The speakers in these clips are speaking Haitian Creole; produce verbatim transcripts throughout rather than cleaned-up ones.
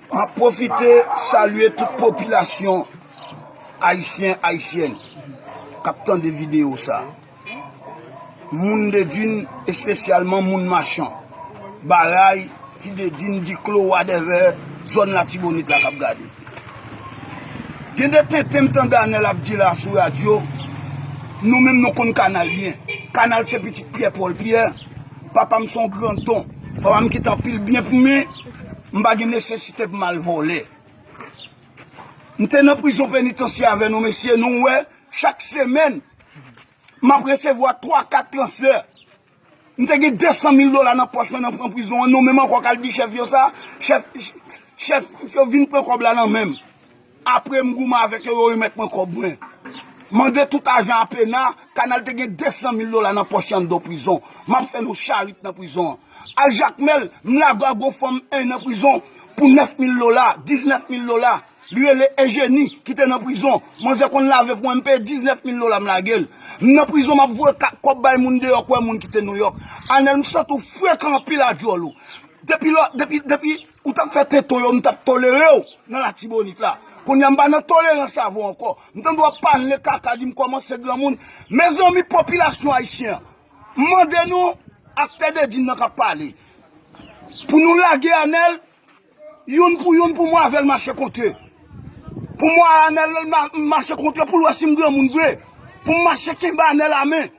M ap pwofite salye tout popilasyon ayisyen, ayisyèn k ap tande videyo sa. Moun Dedin, espesyalman moun Machan, Baray, Ti Dedin, Diklo, whatever, zòn Latibonit la k ap gade. Gen de tenten m tande Anèl ap di la sou radyo, nou menm nou konn Kanal byen. Kanal se pitit Pyè Pòl Pyè, papa m se yon grandon, papa m kite anpil byen pou mwen, m pa gen nesesite pou m al vòlè. M te nan prizon penitansyè avè nou mesye, nou wè, chak semèn, m ap resevwa twa, kat transfè. M te gen de san mil dola nan pòch mwen nan pran prizon an, nou menm ankò k al di chèf yo sa, chèf, chèf yo vin pran kòb la nan men m. Apre m goumen avèk yo, yo remèt mwen kòb mwen. Mande tout ajan apena, Kanal te gen de san mil dola nan pòch anndan prizon. M ap fè nou charit nan prizon an. Al Jakmèl, m lage a gon fanm en nan prizon pou nèf mil dola, diznèf mil dola. Li rele Ejeni, ki te nan prizon. Manzè konn lave pou mwen, m peye diznèf mil dola, m lage l. M nan prizon, m ap voye ka-, kòb bay moun deyò, kwè moun ki te Nouyòk. Anèl, m santi w frekan anpil a djòl ou. Depi lò, depi, depi ou t ap fè tenten yo, m t ap tolere w nan Latibonit la. Kounye a, m pa nan tolerans avè w ankò. M tande w ap pale kaka, di m kòmanse granmoun. Mezanmi, popilasyon ayisyen an, m mande nou, aktè Dedin nan k ap pale, pou nou lage Anèl, youn pou youn, pou mwen avè l mache kontre. Pou mwen Anèl ma-, mache kontre pou l wè si m granmoun vre. Pou m mache kenbe Anèl a men.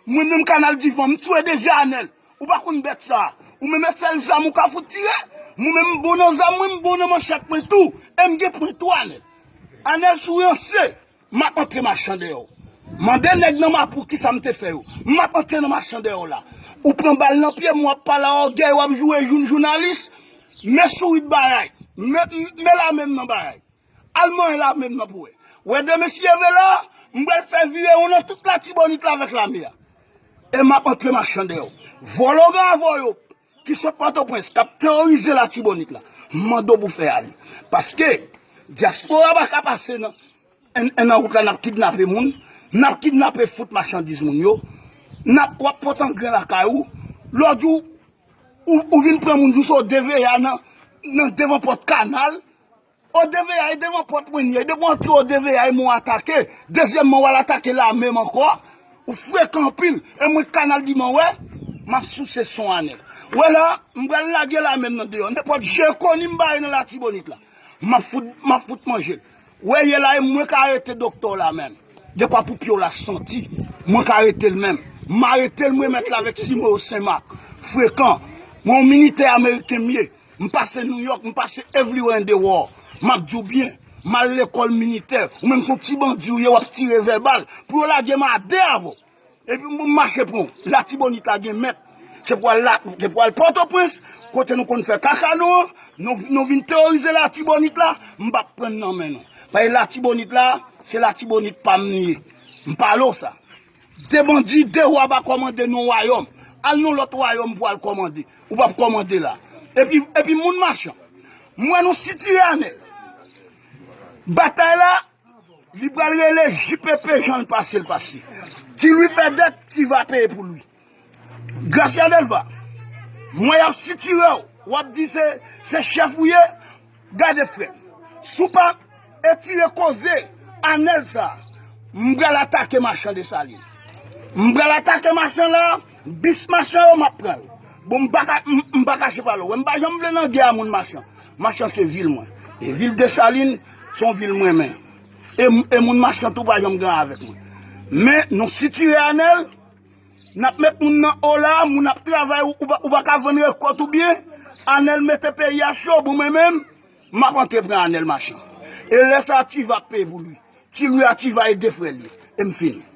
Mwen menm Kanal Divan, m tchwe deja Anèl. Ou pa konn bèt sa. Ou menm e sèl zam ou ka fout tire. Mwen menm m bon nan zam mwen, m bon nan manchèt mwen tou. E m gen pwen tou Anèl. Anèl si w ranse. M ap antre Machan dèyè w. Mande nèg nan Mapou kisa m te fè yo. M ap antre nan Machan dèyè w la. Ou pran bal nan pye m, w ap pale a ògèy, w ap joure jou-, jounalis. Men sourit Baray. Men, men lame m nan Baray. Al manyen lame m nan pou wè. Wè de mesye vre la, m pral fè vire yon nan tout Latibonit la avèk lame a. E m ap antre Machan dèyè w. Vòlò gravò yo ki sot Pòtoprens, k ap teworize Latibonit la, m mande w pou fè ale. Paske dyaspora pa ka pase nan, en, en nan wout la, n ap kidnape moun, n ap kidnape fout machandiz moun yo, n ap, w ap pot angren lakay ou, lòt jou, ou, ou vin pran moun jous o D V A nan, nan devan pòt Kanal, o D V A e devan pòt mwen li ye. Depi w antre o D V A e mwen w atake. Dezyèmman, w al atake lame m ankò. Ou frekan anpil. E mwen Kanal Divan wè, m ap souse son Anèl. Wè la, m pral lage lame m nan deyò. Nenpòt je koni m bare nan Latibonit la, m ap fout, m ap fout manje l. Wè ye la, e mwen k arete doktè w la menm. Dekwa pou pye w la santi, mwen k arete l menm. M arete l, mwen mèt la avèk Simoyo Senmak. Frekan. Mwen yon militè ameriken m ye. M pase Nouyòk, m pase everywhere in the world. M ap di w byen, m al lekòl militè. Ou menm se yon ti bandi ou ye, w ap tire vèbal. Pou yo lage m a de avè w. Epi m mache pran w. Latibonit la gen mèt. Se pou al la, se pou al Pòtoprens, kote nou konn fè kaka nou an, nou, nou vin teworize Latibonit la, m p ap pran n nan men nou. Paske Latibonit la, se Latibonit pa m li ye. M pale w sa. De bandi, de wa pa kòmande nan wayòm. Al nan lòt wayòm pou al kòmande. Ou p ap kòmande la. Epi, epi moun Machan, m wè nou sitire Anèl. Batay la, li pral rele J P P jan l pase l pase. Ti Lwi fè dèt, Ti Va peye pou Lwi. Gracia Delva, m wè y ap sitire w, w ap di se, se chèf ou ye, gade frè m. Si w pa etire koze Anèl sa, m pral atake Machan Desalin. M pral atake Machan la, bis Machan yo m ap pran yo. Bon, m pa ka, m, m pa kache pale w. Wè m pa janm vle nan gè a moun Machan. Machan se vil mwen. E vil Desalin, se yon vil m renmen. E, e moun Machan tou pa janm gen avèk mwen. Men, nou sitire Anèl, n ap met moun nan o la, moun ap travay, ou, ou pa, ou pa ka vann rekòt ou byen. Anèl mete peyi a cho, bon, mwen menm, m ap antre pran Anèl Machan. E lè sa a, Ti Va ap peye pou Lwi. Ti Lwi a Ti Va e de frè l ye. E m fini.